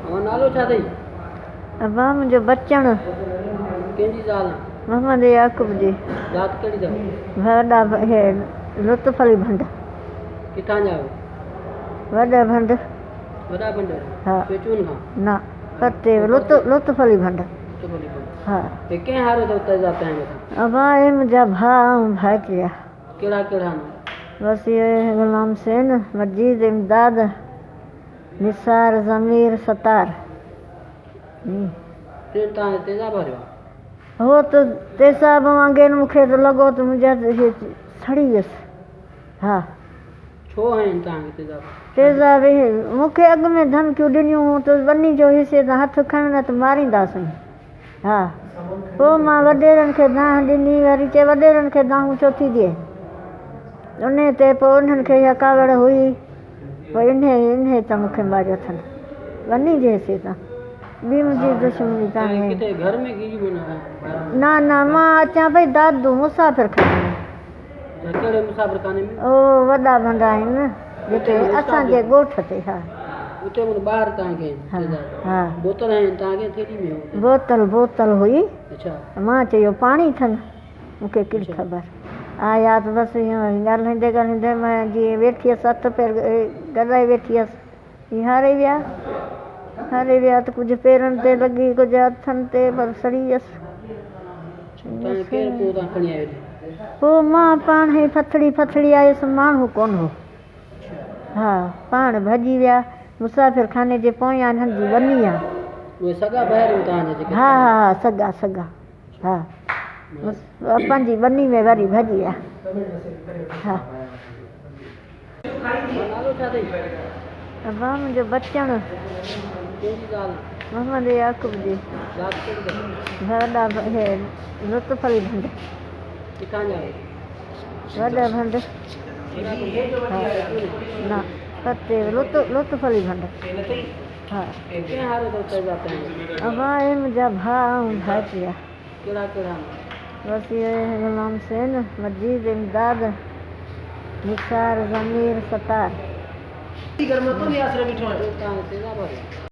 اوهان نالو ڇا اٿئي؟ ابا منهنجو بچڻ. ڪنهن جي زال؟ محمد يعقوب جي. ذات ڪهڙي اٿو؟ وڏا هي لطف علي ڀنڊ. ڪٿان جا آهيو؟ وڏا ڀنڊ. وڏا ڀنڊ؟ ها. پيچون کان؟ نه پرتي لطف علي ڀنڊ. لطف علي ڀنڊ. ها. هي ڪنهن هاريو اٿو تيزاب تنهن مٿان؟ ابا هي منهنجا ڀاء ۽ ڀائٽيا. ڪهڙا ڪهڙا آهن؟ بس اهي غلام حسين، مجيد، امداد، نثار، ضمير، ستار. ٽين تان تيزاب هاريو آ؟ هو ته تيزاب وانگي مون کي ته لڳو ته منهنجا هي سڙي ويس. ها. ڇو هنيائين توهان کي تيزاب؟ تيزاب هي مون کي اڳ ۾ ڌمڪيون ڏنيون هيون ته ٻني جو حصي تان هٿ کڻ نه ته مارينداسين. ها. پوء مان وڏيرن کي دانهن ڏني، وري چي وڏيرن کي دانهون ڇو ٿي ڏئين؟ انهيء تي پوء انهن کي اها ڪاوڙ هئي، پوء انهيء انهيء تان مون کي ماريو اٿن. ٻني جي حصي تان. ٻي منهنجي دشمني ڪانهي. ڪٿي گهر ۾ ڪي جي معنيٰ؟ نه نه مان اچان پئي دادو مسافر خاني ۾. ڪهڙي مسافر خاني ۾؟ او وڏا ڀنڊا آهن جتي اسان جي ڳوٺ تي. ها. اتي مون ٻاهر تان کي ها بوتل هنئين تان کي ٿيلي ۾ هو؟ بوتل بوتل هئي. اڇا. مان چيو پاڻي ٿن مون کي ڪهڙي خبر. آيا ته بس ائين ڳالهائيندي ڳالهائيندي مان جيئن ويٺي هيس هٿ پير گڏائي ويٺي هيس هي هاري ويا هاري ويا ته ڪجهه پيرن تي لڳي ڪجهه هٿن تي پر سڙي ويس. پوء مان پاڻ ئي ڦٿڙي ڦٿڙي آيس ماڻهو ڪونه هو. ها پاڻ ڀڄي ويا. مسافر خاني جي پويان انهن جي ٻني آ. ها ها ها سڳا سڳا ها پنهنجي ٻني ۾ وري ڀڄي ويا. ها. نالو ڇا اٿئي؟ ابا منهنجو بچڻ. ڪنهن جي زال؟ محمد يعقوب جي. ذات ڪهڙي اٿو؟ وڏا هي لطف علي ڀنڊ. ڪٿان جا آهيو؟ وڏا ڀنڊ. ها نه پرتي لطف علي ڀنڊ. ها. ڪنهن هاريو اٿو تيزاب تنهن مٿان؟ ابا هي منهنجا ڀاء ۽ ڀائٽيا. ڪهڙا ڪهڙا آهن؟ بس اهي غلام حسين، مجيد، امداد، نثار، ضمير، ستار.